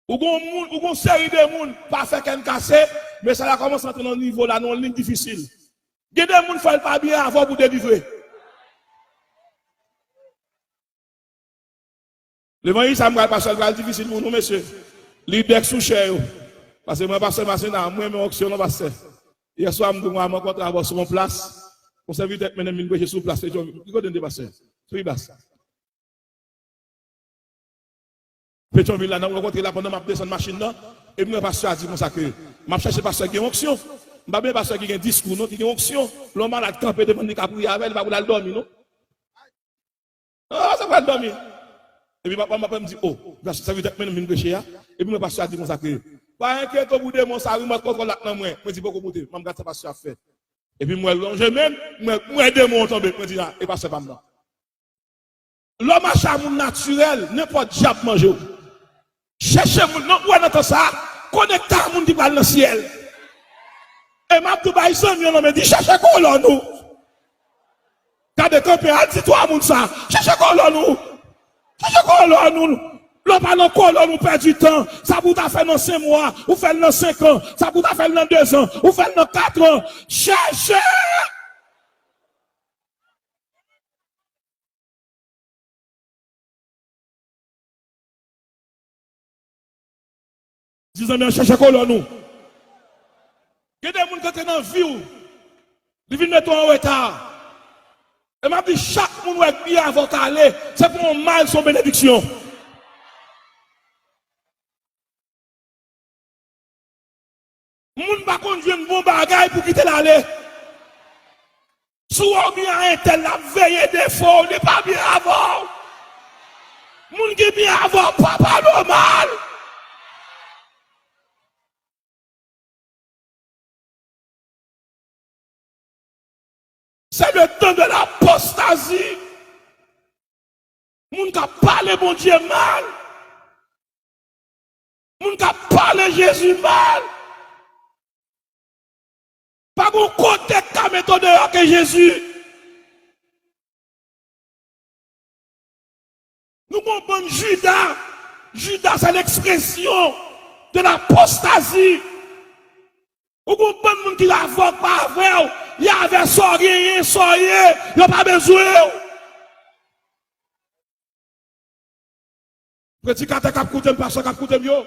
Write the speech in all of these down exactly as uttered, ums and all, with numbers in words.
Ou gon moun, ou gon seri de moun, pa fè kè n kase, mesaj la kòmanse antre nan nivo la, nan yon liy difisil. Gen de moun fò l pa byen avè w pou delivre. Levanjil sa m pral pase l pral difisil pou nou, mesye. Li dèk sou chè yo. Paske mwen, pastè Masina, mwen renmen onksyon non, pastè. Yè swa, m di w, mwen rankontre avè w sou yon plas. Yon sèvitè k mennen m vin preche sou plas Petyonvil. Ki kote n te, pastè? Sou Ibas. Petyonvil la, nan rankontre la pandan m ap desann machin nan, epi m wè pastè a di konsa ke m ap chèche pastè ki gen onksyon. M pa bezwen pastè ki gen diskou non, ki gen onksyon. Lè yon malad kanpe devan li ka priye avè l, li pa pou l al dòmi non. Ah, sa pral dòmi. Epi papa m apre m di, oh, pastè a vin mennen m vin preche a. Epi m wè pastè a di konsa ke, pa enkyete w pou demon sa, remòt kontwòl la k nan mwen. Mwen di, poko moute, m ap gad sa pastè a ap fè. Epi m wè l lonje men l, m wè, m wè demon an tonbe. Mwen di, ah, e pastè pa m nan. Lè w mache a moun natirèl, nenpòt dyab manje w. Chèche moun, non, ou wè nan tan sa a, konekte a moun ki pral nan syèl. E m ap di w bay zanmi an nan men, di, chèche kolòn ou. Gade kanpe, al di twa moun sa, chèche kolòn ou. Chèche kolòn ou. Lè w pa nan kolòn ou pèdi tan. Sa pou w ta fè nan senk mwa, ou fè l nan senk an. Sa pou w ta fè l nan dezan, ou fè l nan katran. Chèche! Di zanmi an chèche kolòn ou. Gen de moun k antre nan vi w, li vin mete w an reta. E m ap di chak moun wè k byen avè w k ale, se pou yon mal, se yon benediksyon. Moun pa konn jwenn bon bagay pou kite l ale. Si w wè w byen a entèl, l ap veye defo w, li pa byen avè w. Moun ki byen avè w pa pale w mal. C'est le temps de l'apostasie. Moun k ap pale Bondye mal. Moun k ap pale Jezi mal. Pa gon kote k ka mete w deyò ke Jezi. Nou gon bann Jida. Jida, c'est l'expression de l'apostasie. Ou gon bann moun ki avè w, pa avè w, y avè sa w genyen, sa w ye, yo pa bezwen w. Predikatè k ap koute m, pastè k ap koute m yo,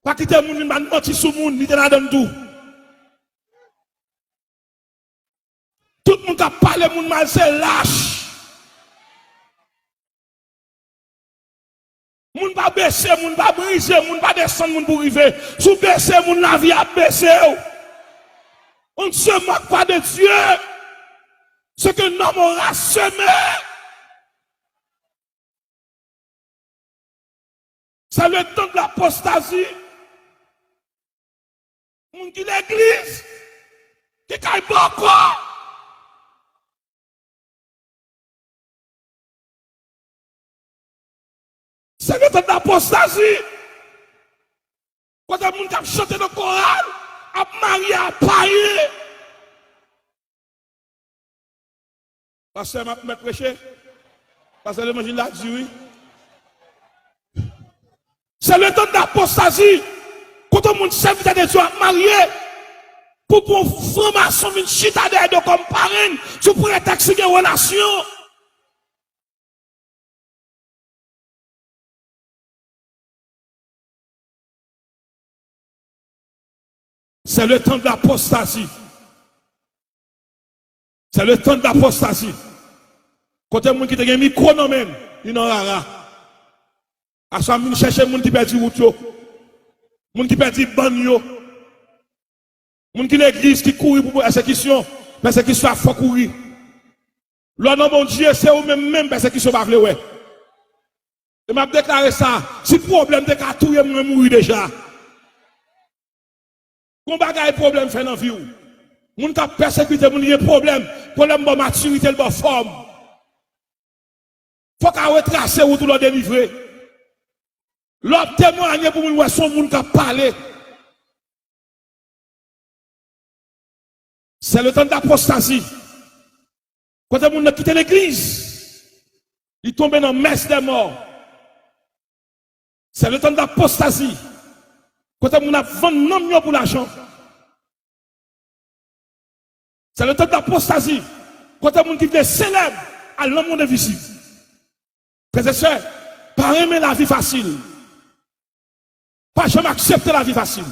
pa kite moun vin ba n manti sou moun, li te ladan l tou. Tout moun k ap pale moun mal se lach. Moun pa bese, moun pa brize, moun pa desann moun pou rive. Si w bese moun, lavi ap bese w. On ne se moque pas de Dieu. Ce qu'un homme aura semé. C'est le temps de l'apostasie. Moun ki legliz, ki kay bòkò. C'est le temps de l'apostasie. Kote moun k ap chante nan koral, ap marye a payen. Pastè, m ap mèt preche. Pastè, levanjil la di wi. Se le tan de lapostasi. Kote moun sèvitè de Dye ap marye, pou pou franmason vin chita dèyè do kòm parenn, sou pretèks li gen relasyon. C'est le temps de l'apostasie. C'est le temps de l'apostasie. Kote moun ki te gen mikwo nan men l, li nan rara. Aswè m vin chèche moun ki pèdi wout yo, moun ki pèdi bann yo, moun ki legliz ki kouri pou pèsekisyon, pèsekisyon ap fè w kouri. Lè w nan Bondye, se ou menm menm pèsekisyon pa vle wè. E m ap deklare sa, si pwoblèm te ka touye m, mwen mouri deja. Gon bagay pwoblèm fè nan vi w. Moun k ap pèsekite moun, li gen pwoblèm. Pwoblèm bò matirite, l bò fòm. Fòk a retrase wout ou lè w delivre. Lè w ap temwanye pou moun wè se yon moun k ap pale. C'est le temps de l'apostasie. Kote moun nan kite legliz, li tonbe nan messe des morts. Se le tan de l'apostasie. Kote moun ap vann nanm yo pou lajan. Se le tan de l'apostasie. Kote moun ki vle selèb al nan mond envizib. Frè e sè, pa renmen lavi fasil. Pa janm aksepte lavi fasil.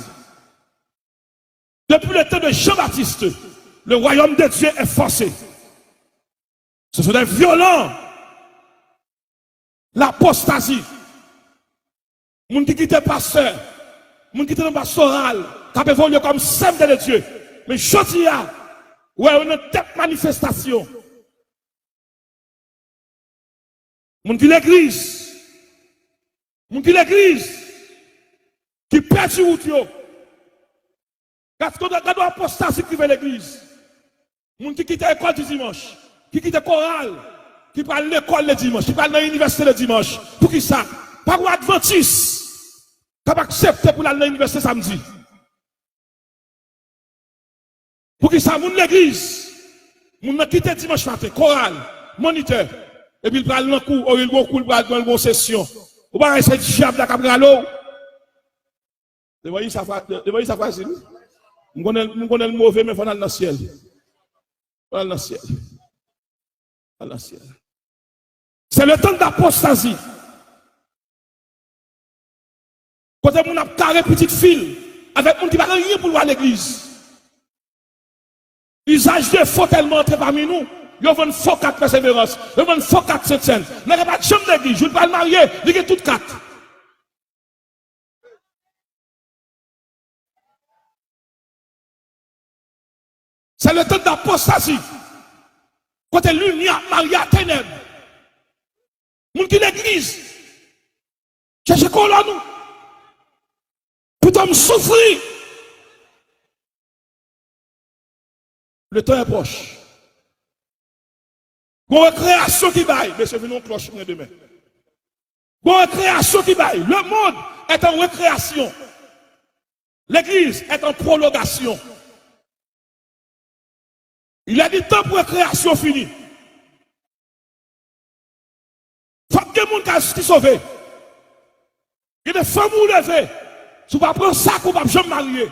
Depuis le temps de Jean-Baptiste, le royaume de Dieu est forcé. Ce sont des violents. L'apostasie. Moun ki kite pastè, moun ki te nan pastoral, k ap evolye kòm sèvitè de Dye. Men jodi a, wè yo nan tèt manifestasyon. Moun ki legliz, moun ki legliz, ki pèdi wout yo. Gad, gad, gad yon apostazi k rive legliz. Moun ki kite lekòl di dimanch, ki kite koral, ki pral lekòl le dimanch, ki pral nan inivèsite le dimanch. Poukisa? Pa gen advantis k ap aksepte pou l al nan inivèsite samdi. Poukisa moun legliz, moun nan kite dimanch maten, koral, monitè, epi l pral nan kou, oubyen l gon kou, l pral pran, l gon sesyon. Ou pa wè se dyab la k ap rale w? Levanjil sa fa-, levanjil sa fasil, wi. M konnen, m konnen l move, men fò n al nan syèl. Fò n al nan syèl. Fò n al nan syèl. Se le tan de l'apostasie. Kote moun ap kare pitit fi l avèk moun ki pa gen anyen pou l wè legliz. Usage de faux tèlman antre pami nou, yo vann fo kat pèseverans, yo vann fo kat sentsèn. Nèg la pa t janm legliz, jou l pral marye, li gen tout kat. Se le tan de l'apostasie. Kote limyè ap marye a tenèb. Moun ki legliz, chèche kolòn ou. Poutan m soufri. Le tan est proche. Gon rekreyasyon ki bay. Mesye, vin yon klòch mwen demen. Gon rekreyasyon ki bay. Le monde est en récréation. L'église est en prolongation. Il est du temps pou rekreyasyon fini. Fòk gen moun k al, ki sove. Gen de fanmi ou leve, si w pa pran sak ou p ap janm marye.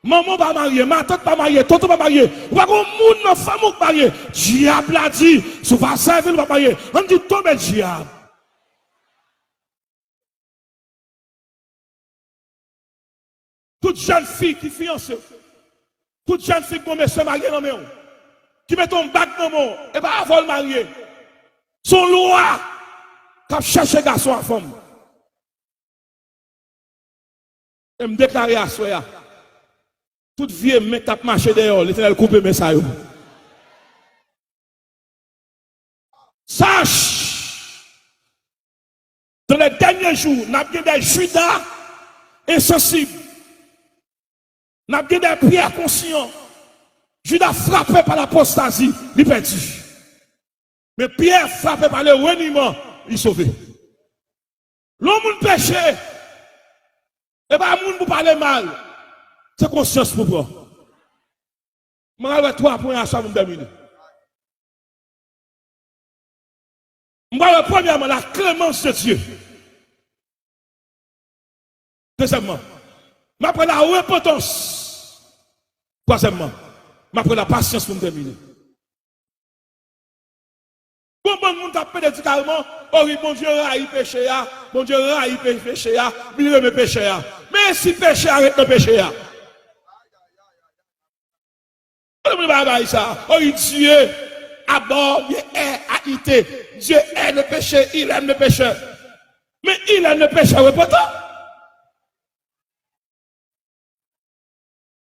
Manman w pa marye, matant pa marye, tonton pa marye. Ou pa gen moun nan fanmi w k marye. Dyab la di, si w pa sèvi l, ou p ap marye. Ann di tonbe dyab. Tout jèn fi ki fiyanse, tout jèn fi ki gon mesye marye nan men w, ki mete yon bag nan men w, e pa avè w l marye. Se yon lwa k ap chèche gason ak fanm. E m deklare aswè a, tout vye men k ap mache dèyè w, Letènèl koupe men sa yo. Sache, dans les derniers jours, n ap gen de Jida ensansib. N ap gen de Pyè konsyan. Jida frape pa lapostazi, li pèdi. Men Pyè frape pa le reniman, li sove. Lè yon moun peche, e pa moun pou pale mal, se konsyans pou pran. Mwen pral wè twa pwen aswè pou m tèmine. Mwen pral wè premyèman la clémence de Dieu. Dezyèmman, m ap wè la repentance. Twazyèmman, m ap wè la pasyans pou m tèmine. Gon bann moun k ap pede di kareman, o wi, Bondye rayi peche a, Bondye rayi pe-, peche a, li renmen peche a. Men si peche a ret nan peche a? Kote moun bay bagay sa? O wi, Dieu abhorre, Dieu est haïté. Dieu hait le péché, il aime le pécheur. Men il aime le pécheur repentant.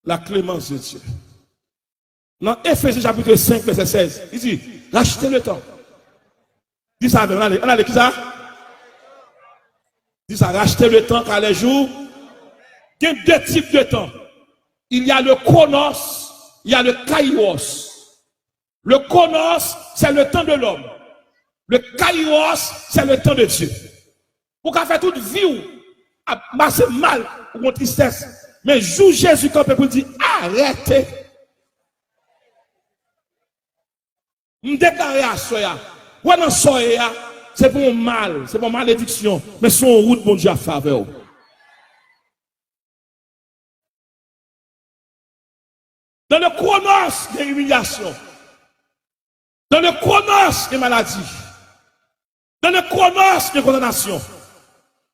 La clémence de Dieu. Nan Efezyen chapit senk, vèsè sèz, li di, rachte le tan. Di sa avè m, ann ale, ann ale, kisa? Di sa, rachte le tan, car les jours. Gen de tip de tan. Il y a le chronos, il y a le kairos. Le chronos, c'est le temps de l'homme. Le kairos, c'est le temps de Dieu. Ou ka fè tout vi w ap pase mal, ou gon tristès. Men jou Jezi kanpe pou l di, arete. M deklare aswè a, wè nan sa w ye a, Se pa yon mal, se pa yon malediksyon, men se yon wout Bondye ap fè avè w. Dans le chronos, gen imilyasyon. Dans le chronos, gen maladi. Dans le chronos, gen kondanasyon.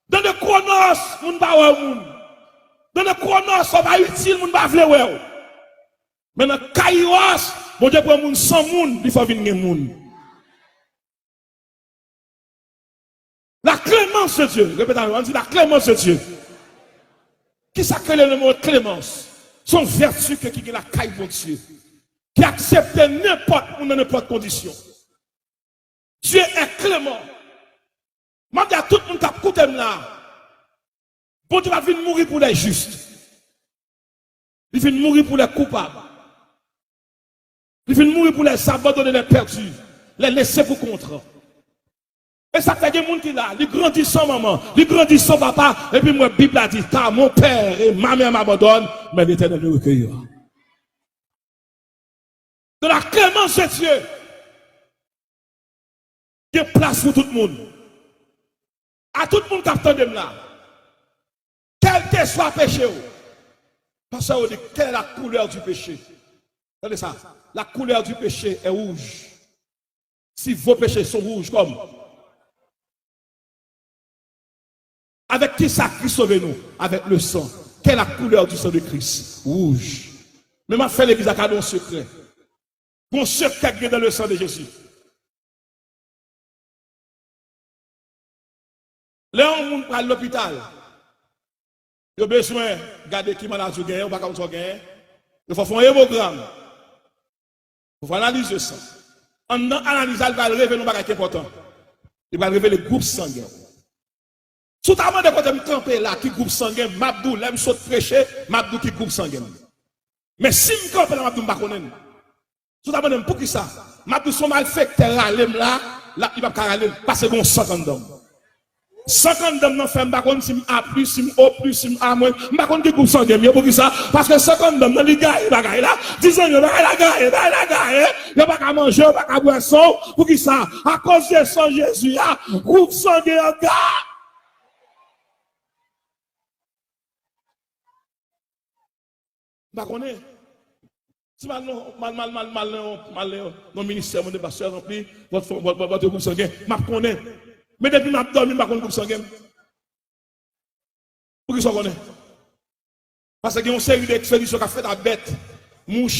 Dans le chronos, moun pa wè moun. Dans le chronos, ou pa itil, moun pa vle wè w. Men nan kairos, Bondye pran moun san moun, li fè w vin gen moun. La clémence de Dieu. Repete avè m, ann di la clémence de Dieu. Kisa k rele le mo clémence? Se yon vèti ke ki gen lakay Bondye, ki aksepte nenpòt moun nan nenpòt kondisyon. Dieu est clément. M ap di a tout moun k ap koute m la, Bondye pa vin mouri pou les justes. Li vin mouri pou les coupables. Li vin mouri pou les abandonnés, les perdus, les laissés pour compte. E sa k fè gen moun ki la, li grandi san manman, li grandi san papa, epi m wè Bib la di, car mon père et ma mère m'abandonnent, mais l'Éternel me recueillera. De la clémence de Dieu, gen plas pou tout moun. A tout moun k ap tande m la, kèlkeswa peche w, pastè Ronick, quelle est la couleur du péché? Tande sa, la couleur du péché est rouge. Si vos péchés sont rouges comme, avec qui sa Kris sove nou? Avec le sang. Quelle est la couleur du sang de Christ? Rouge. Men m ap fè legliz la kado yon sekrè. Gon sekrè ki gen dans le sang de Jésus. Lè yon moun pral lopital, yo bezwen gade ki maladi w genyen, ou pa konn sa w genyen. Yo fè w fè yon emogram. Ou fè analize san. Anndan analiz la, li pral revele yon bagay ki enpòtan. Li pral revele gwoup sangen w. Si w ta mande kote m kanpe la, ki gwoup sangen m, m ap di w, lè m sot preche, m ap di w ki gwoup sangen m. Men si m kanpe la, m ap di w m pa konnen l. Si w ta mande m poukisa, m ap di w se yon malfektè rale m la, l ap, li p ap ka rale m, paske gen yon san k anndan m. San k anndan m nan fè m pa konn si m A plis, si m O plis, si m A mwens, m pa konn ki gwoup sangen m ye. Poukisa? Paske san k anndan m nan, li gaye bagay la. Di zanmi w, bagay la gaye, bagay la gaye. Yo pa ka manje, yo pa ka bwè san w. Poukisa? Akoz de san Jezi a, gwoup sangen an gaye. M pa konnen. Si m al nan, m al, m al, m al, m al nan yon, m al nan yon, nan ministè, mande pastè ranpli, vòt fon, vòt, vòt, vòt gwoup sangen, m ap konnen. Men depi m ap dòmi, m pa konn gwoup sangen m. Poukisa w konnen? Paske gen yon seri de ekspedisyon k ap fèt a bèt, mouch,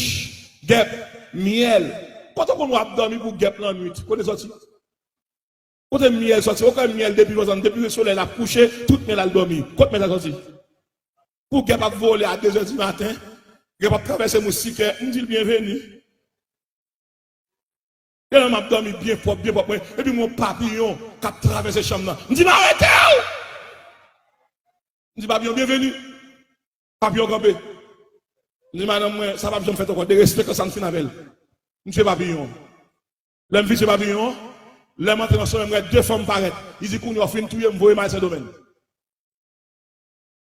gèp, myèl. Kote w konn w ap dòmi pou gèp lannwit? Kote l sòti? Kote myèl sòti? Ou kwè myèl depi lontan, depi solèy la ap kouche, tout myèl al dòmi. Kot myèl la sòti? Pou gèp ap vole a de zè di maten, gèp ap travèse moustikè, m di l byenveni. Genlè m ap dòmi byen pwòp, byen pwòp mwen, epi m wè yon papiyon k ap travèse chanm nan. M di m arete w! M di papiyon byenveni. Papiyon kanpe. M di madanm mwen, sa p ap janm fèt ankò, de respè konsa m fin avè l. M tchwe papiyon an. Lè m fin tchwe papiyon an, lè m antre nan sonmèy, m wè de fanm parèt. Li di, kounye a w fin touye m, voye m al Sendomeng.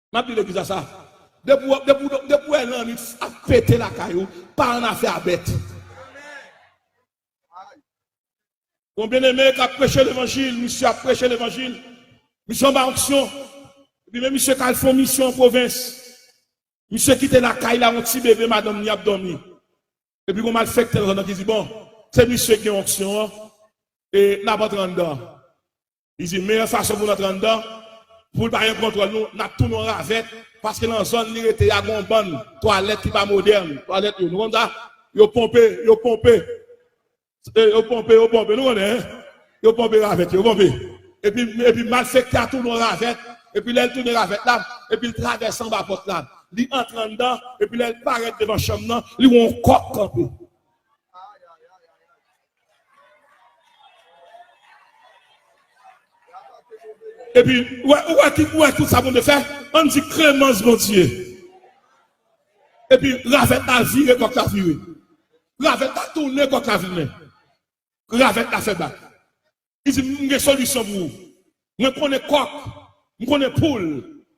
M ap di legliz la sa. Depi w, depi w, depi w wè lannwit ap pete lakay ou, pa annafè a bèt. Yon byeneme k ap preche levanjil, misye ap preche levanjil. Misye anba onksyon. Epi men misye k al fè yon misyon an pwovens. Misye kite lakay la, yon ti bebe, madanm li ap dòmi. Epi gon malfektè nan zòn nan ki di, bon, se misye ki gen onksyon an, e n ap antre anndan. Li di, meyè fason pou n antre anndan, pou l pa gen kontwòl nou, n ap tounen yon ravèt, paske nan zòn li rete a, gon bann twalèt ki pa modèn, twalèt yo, nou konn sa? Yo ponpe, yo ponpe. E, yo ponpe, yo ponpe, nou konnen, en? Yo ponpe ravèt, yo ponpe. Epi, epi malfektè a tounen yon ravèt, epi lè l tounen ravèt la, epi l travèse anba pòt la. Li antre anndan, epi lè l parèt devan chanm nan, li wè yon kòk kanpe. Epi, ou wè, ou wè ki, ou wè tout sa Bondye fè? Ann di klemans Bondye. Epi ravèt la vire, kòk la vire. Ravèt la tounen, kòk la tounen. Ravèt la fè bak. Li di, m gen solisyon pou ou. Mwen konnen kòk, m konnen poul,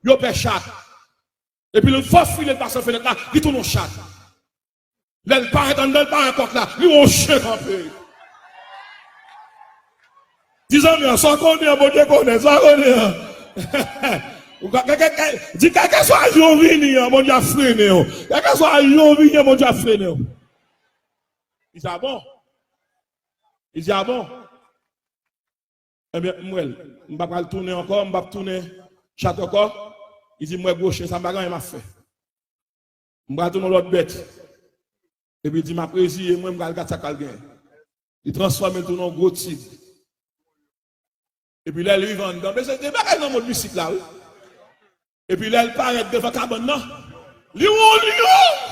yo pè chat. Epi l faufile l pase nan fenèt la, li tounen yon chat. Lè l parèt anndan, l pa wè kòk la, li wè yon chen kanpe. Di zanmi an, sa w konnen an, Bondye konnen, sa w konnen an. Ou ka, kè, kè, kè, di, kèlkeswa jan w vini an, Bondye ap frennen w. Kèlkeswa jan w vini an, Bondye ap frennen w. Li di, a bon? Li di, a bon? Ebyen, m wè l. M pa pral tounen ankò, m p ap tounen chat ankò. Li di, m wè gwo chen sa, m pa gen anyen m ap fè. M pral tounen yon lòt bèt. Epi li di, m ap reziye mwen, m pral gad sa k pral genyen. Li transfòme l tounen yon gwo tig. Epi lè l rive anndan, men se de bagay nan mond mistik la, wi. Epi lè l parèt devan kabann nan, li wè yon lyon.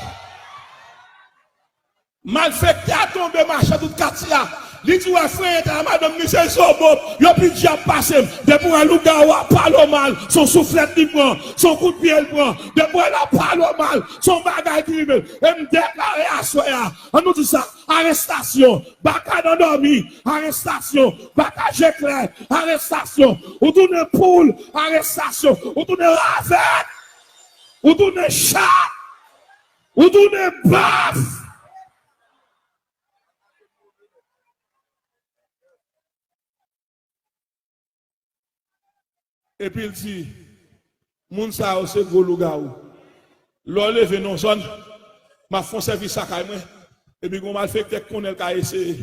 Malfektè a tonbe mache tout katye a. Li di, w wè frè entèl a, madanm li se zobo. Yo pi dyab pase m. Depi w wè lougawou a pale w mal, se yon souflèt li pran, se yon kout pye l pran. Depi w wè l ap pale w mal, se yon bagay ki rive l. E m deklare aswè a, ann nou di sa, arestasyon, baka nan dòmi, arestasyon, baka je klè, arestasyon. Ou tounen poul, arestasyon. Ou tounen ravèt, ou tounen chat, ou tounen bèf. Epi l di, moun sa yo se gwo lougawou. Lè w leve nan yon zòn, m ap fè yon sèvis lakay mwen, epi gen yon malfektè k konnen l ka eseye.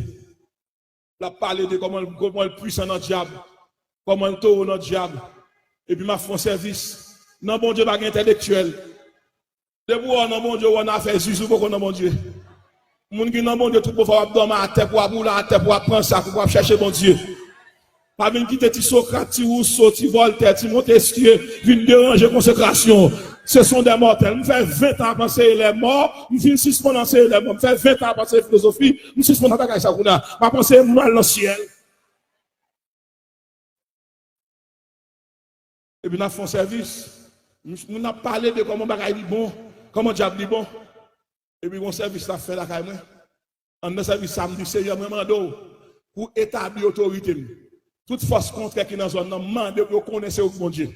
L ap pale de kòman l, kòman l pwisan nan dyab, kòman l towo nan dyab. Epi m ap fè yon sèvis. Nan Bondye pa gen entèlektyèl. Depi w wè w nan Bondye, w wè w nan afè zuzu, w poko nan Bondye. Moun ki nan Bondye, tout bon fwa w ap dòmi atè, pou w ap woule atè, pou w ap pran sa, pou w ap chèche Bondye. Pa vin kite ti Sokrat, ti Wouso, ti Vòltè, ti Monteskye vin deranje konsekrasyon w. Ce sont des mortels. M fè ven tan ap anseye lèmò, m fin sispann anseye lèmò. M fè ven tan ap anseye filozofi, m sispann nan bagay sa kounye a. M ap anseye moun al nan syèl. Epi n ap fè yon sèvis. Moun ap pale de kòman bagay li bon, kòman dyab li bon. Epi gon sèvis l ap fè lakay mwen. Anndan sèvis sa, m di, Seyè, mwen mande w pou w etabli otorite m. Tout fòs kontrè ki nan zòn nan, m mande w pou yo konnen se ou k Bondye.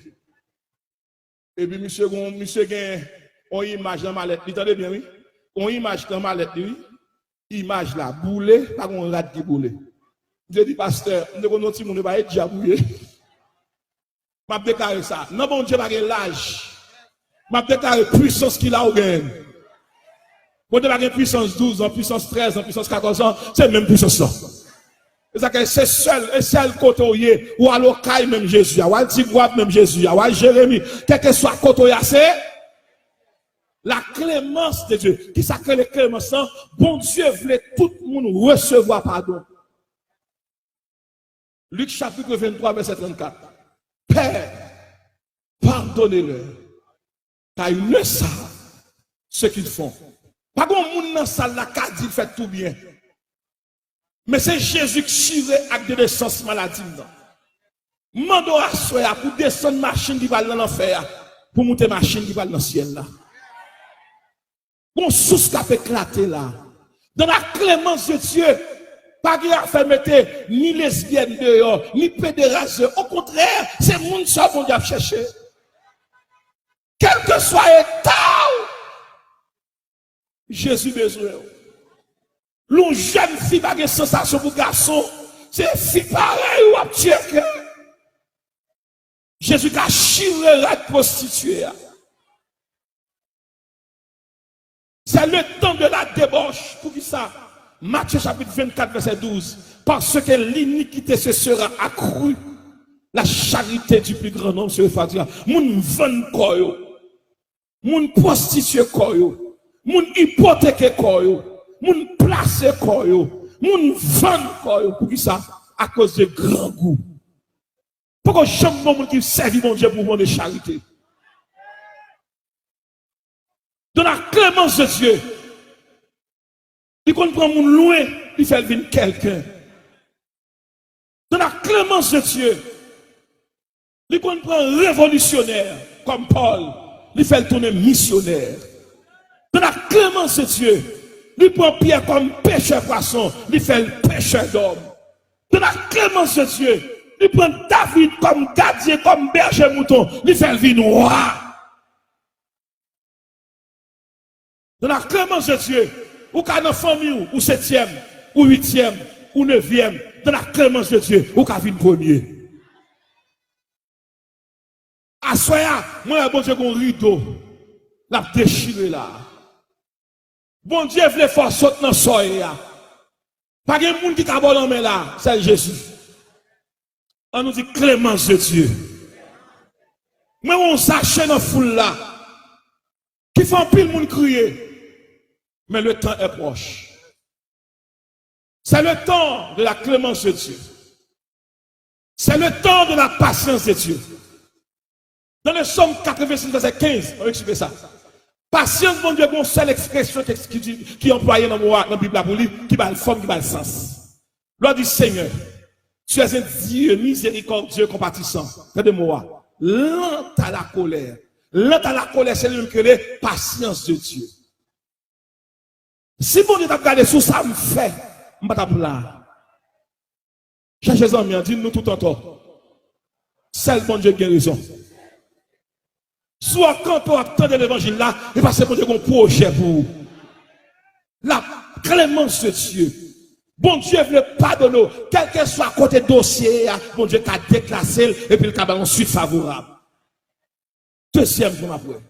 Epi misye gon, misye gen yon imaj nan malèt li, tande byen, wi. Yon imaj nan malèt li, wi. Imaj la boule, pa gon rad ki boule. M te di, pastè, m te konn yon timoun, e pa e dyab ou ye. M ap deklare sa. Nan Bondye pa gen laj. M ap deklare pwisans ki la ou genyen. Bondye pa gen pwisans douz an, pwisans trèz an, pwisans katòz an, se menm pwisans lan. E sa ke se sèl, e sèl kote w ye, w al Okay menm Jezi a, w al Tigwav menm Jezi a, w al Jeremi, kèlkeswa kote w ye a, se la clémence de Dieu. Kisa k rele klemans lan? Bondye vle tout moun resevwa padon. Lik chapit venntwa, vèsè trannkat. Père, pardonne-leur, car ils ne savent ce qu'ils font. Pa gen moun nan sal la ka di l fèt tou byen. Men se Jezi k chire ak de nesans maladi m nan. M mande w aswè a pou desann machin ki pral nan lanfè a, pou moute machin ki pral nan syèl la. Gon sous k ap eklate la. Dans la clémence de Dieu, pa gen afè mete ni lesbyèn deyò, ni pederas deyò. Okontrè, se moun sa Bondye ap chèche. Kèlkeswa eta w, Jezi bezwen w. Lè yon jèn fi pa gen sansasyon pou gason, se fi parèy ou ap tcheke. Jezi ka chire rad pwostitye a. C'est le temps de la débauche. Poukisa? Matthieu chapitre vingt-quatre, verset douze. Parce que l'iniquité se sera accrue, la charité du plus grand nombre se refroidira. Moun vann kò yo. Moun pwostitye kò yo. Moun ipoteke kò yo. Moun plase kò yo. Moun vann kò yo. Poukisa? Akoz de grangou. Poko janm gen moun ki sèvi Bondye pou mande charite. Dans la clémence de Dieu, li konn pran moun lwen, li fè l vin kèlken. Dans la clémence de Dieu, li konn pran revolisyonè kòm Pòl, li fè l tounen misyonè. Dans la clémence de Dieu, li pran Pyè kòm pechè pwason, li fè l pechè dòm. Dans la clémence de Dieu, li pran David kòm gadyen, kòm bèje mouton, li fè l vin wa. Dans la clémence de Dieu, ou ka nan fanmi w, ou setyèm, ou uityèm, ou nevyèm, dans la clémence de Dieu, ou ka vin premye. Aswè a, mwen wè Bondye gon rido l ap dechire la. Bondye vle fè w sot nan sa w ye a. Pa gen moun ki ka ba w lanmen la, sèl Jezi. An nou di clémence de Dieu. Mwen wè yon sache nan foul la ki fè anpil moun kriye. Men le temps est proche. C'est le temps de la clémence de Dieu. C'est le temps de la patience de Dieu. Dans le psaume quatre-vingt-six, verset quinze, on explique ça. Pasyans Bondye, gon sèl ekspresyon ki, ki, ki anplwaye nan mo a, nan Bib la pou li, ki ba l fòm, ki ba l sans. Lè w di, Seigneur, tu es un Dieu miséricordieux, compatissant. Tande mo a. Lent à la colère. Lent à la colère, se li menm ki rele patience de Dieu. Si Bondye t ap gade sou sa m fè, m pa t ap la. Chèche zanmi an, di nou tout antò. Sèl Bondye gen rezon. Si w ap kanpe, w ap tande levanjil la, e paske Bondye gen yon pwojè pou ou. La clémence de Dieu. Bondye vle padone w, kèlkeswa kote dosye a, Bondye ka deklase l, epi l ka ba yon swit favorab. Dezyèm pwen m ap wè.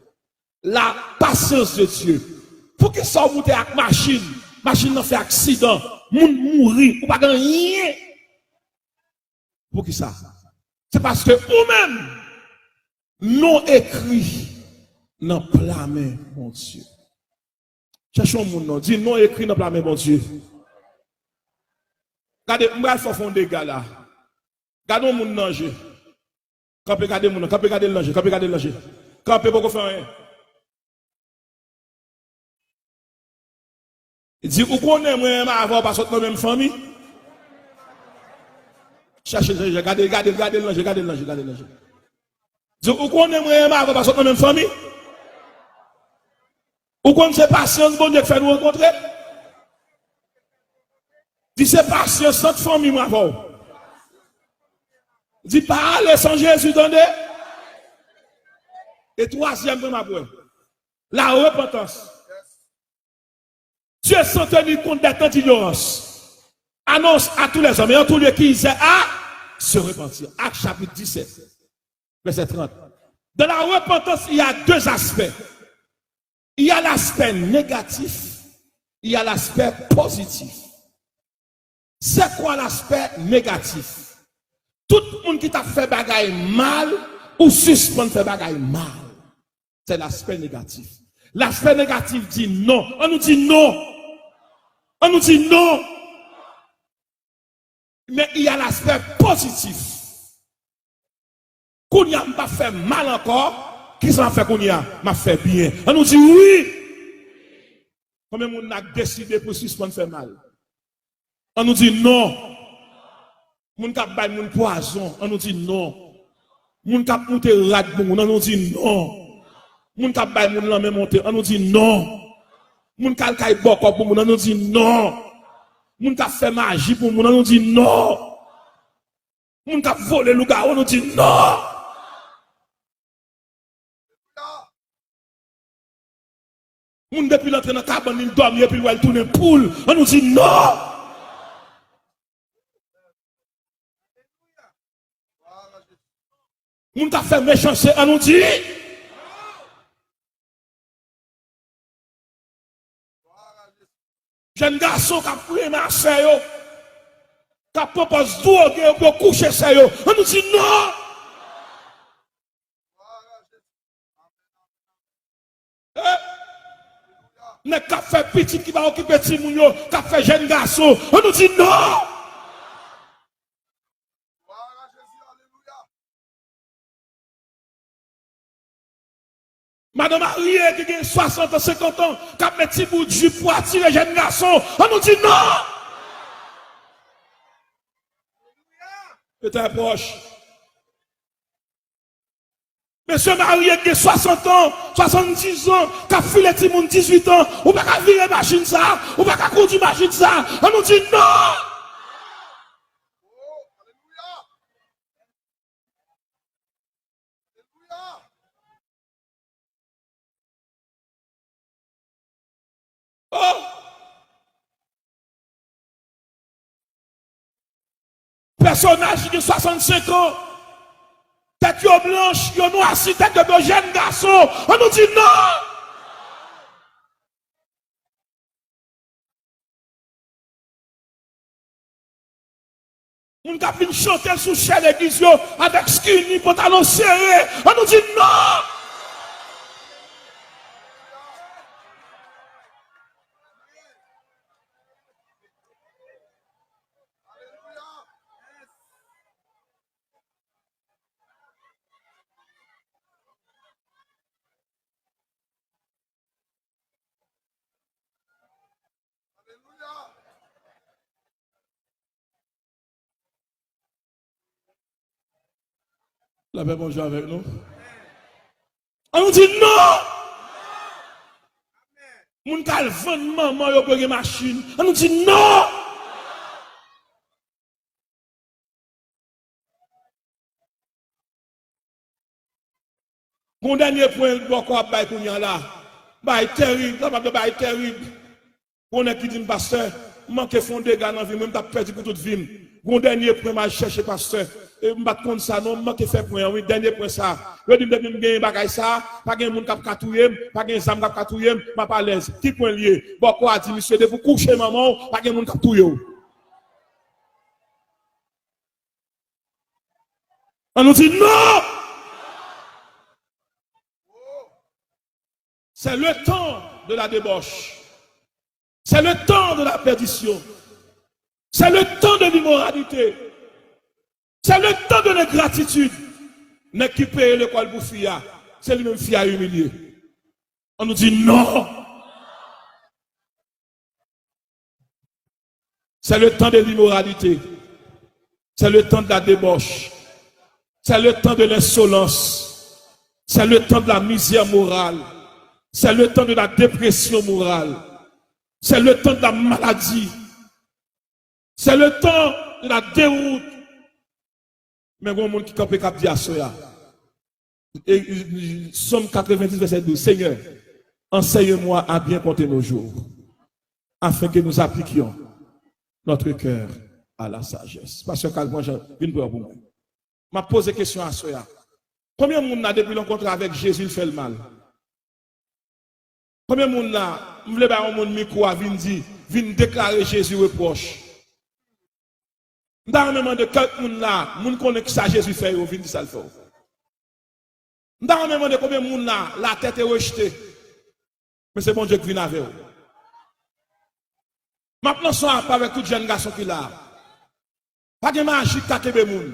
La patience de Dieu. Poukisa w moute ak machin, machin nan fè aksidan, moun mouri, ou pa gen anyen? Poukisa? Se paske ou menm, non ekri nan pla men Bondye. Chèche yon moun non, di non ekri nan pla men Bondye. Gade, m pral fè w fè yon dega la. Gade yon moun nan je. Kanpe gade moun nan, kanpe gade l nan je, kanpe gade l nan je. Kanpe poko fè anyen. Di, ou konnen mwen menm avè w pa sot nan menm fanmi? Chèche, chèche, gade, gade, gade l nan je, gade l nan je, gade l nan je. Di, ou konnen mwen menm avè w pa sot nan menm fanmi? Ou konn se pasyans Bondye k fè nou rankontre? Di, se pasyans sant fanmi m avè w. Di, pa ale san Jezi, tande. E twazyèm pwen m ap wè. La repentance. Dieu, sans tenir compte des temps d'ignorance, annonce à tous les hommes et en tout lieu qu'ils aient à se repentir. Actes chapitre dix-sept, verset trente. Dans la repentance, il y a deux aspects. Il y a l'aspect négatif, il y a l'aspect positif. C'est quoi l'aspect négatif? Tout moun ki t ap fè bagay mal, ou sispann fè bagay mal. C'est l'aspect négatif. L'aspect négatif di non. An nou di non. An nou di non. Men il y a l'aspect positif. Kounye a, m p ap fè mal ankò. Kisa m ap fè kounye a? M ap fè byen. An nou di wi. Konbyen moun la k deside pou sispann fè mal? An nou di non. Moun k ap bay moun pwazon, an nou di non. Moun k ap moute rad pou moun, an nou di non. Moun k ap bay moun lanmen monte, an nou di non. Moun k al kay bòkò pou moun, an nou di non. Moun k ap fè maji pou moun, an nou di non. Moun k ap vole lougawou, an nou di non. Moun depi l antre nan kabann li, l dòmi epi l wè l tounen poul, an nou di non. Moun k ap fè mechanste, an nou di. Jèn gason k ap renmen a sè yo, k ap pran pòz dwoge yo pou yo kouche sè yo, an nou di non. Eh! Nèg k ap fè pitit ki pa okipe timoun yo, k ap fè jèn gason, an nou di non. Madan marye ki gen swasant an, senkant an, k ap met ti bout jip pou atire jèn gason, an nou di non. Petè pwòch. Mesye marye ki gen swasant an, swasanndiz an, k ap file timoun dizuit an, ou pa ka vire machin sa, ou pa ka kondwi machin sa, an nou di non. Oh! Pèsonaj ki gen swasannsenk an, tèt yo blanch, yo nwasi, tèt yo blanch, jèn gason. An nou di non! Moun k ap vin chante l sou chè legliz yo avèk skinny, pantalon sere. An nou di non! Lapè Bondye avèk nou. An nou di non! Moun k al vann manman yo pou yo gen machin. An nou di non! Gon dènye pwen bòkò ap bay kounye a la. Bay tèrib, sa pa bay tèrib. Gon nèg ki di m, "Pastè, m manke fè yon dega nan vi m, m t ap pèdi pou tout vi m. Gon dènye pwen m al chèche, pastè. E m pa t konn sa non, m manke fè pwen an, wi, dènye pwen sa." Yo di m, "Depi m genyen bagay sa, pa gen moun k ap ka touye m, pa gen zam k ap ka touye m, m ap alèz." Ki pwen l ye? Bòkò a di misye, "Depi w kouche manman w, pa gen moun k ap touye w." An nou di non! C'est le temps de la débauche. C'est le temps de la perdition. C'est le temps de l'immoralité. C'est le temps de l'ingratitude. Nèg ki peye lekòl pou fi a, se li menm fi a imilye. An nou di non! C'est le temps de l'immoralité. C'est le temps de la débauche. C'est le temps de l'insolence. C'est le temps de la misère morale. C'est le temps de la dépression morale. C'est le temps de la maladie. C'est le temps de la déroute. Men gon moun ki kanpe k ap di aswè a. E, e, Sòm katrevenndis, vèsè douz, Seigneur, enseigne-moi à bien compter nos jours, afin que nous appliquions notre cœur à la sagesse. Pastè Carl, pran jan, vin prè pou mwen. M ap poze kesyon aswè a. Konbyen moun la, depi l rankontre avèk Jezi, l fè l mal? Konbyen moun la, m vle bay yon moun mikwo a, vin di, vin deklare Jezi repwòch? M ta renmen mande kèk moun la, moun konnen kisa Jezi fè yo, vin di sa l fè w. M ta renmen mande konbyen moun la, latè te rejte, men se Bondye k vin avè w. M ap lanse yon apèl avèk tout jèn gason ki la. Pa gen maji k ka kenbe moun.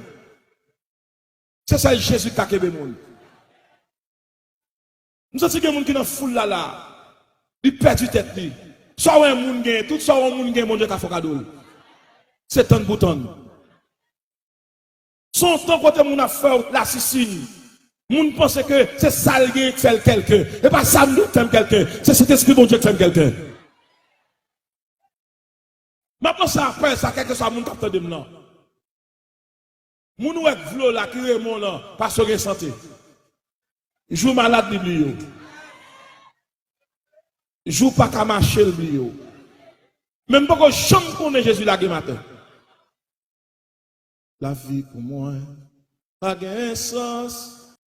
Se sèl Jezi k ka kenbe moun. M santi gen moun ki nan foul la la. Li pèdi tèt li. Sa w wè moun gen, tout sa w wè moun gen, Bondye ka fè w kado l. Se tann pou tann. Se yon tan kote moun ap fè w lasisin. Moun panse ke se sa l gen k fè l kèlken. E pa sa m gen k fè m kèlken. Se Sentespri Bondye k fè m kèlken. M ap lanse apèl sa, kèlkeswa moun k ap tande m nan. Moun ou wè k vle w la, ki renmen w lan, paske w gen sante. Jou w malad, li bliye w. Jou w pa ka mache, l bliye w. Men m poko janm konnen Jezi lage m atè. Lavi pou mwen pa gen sans.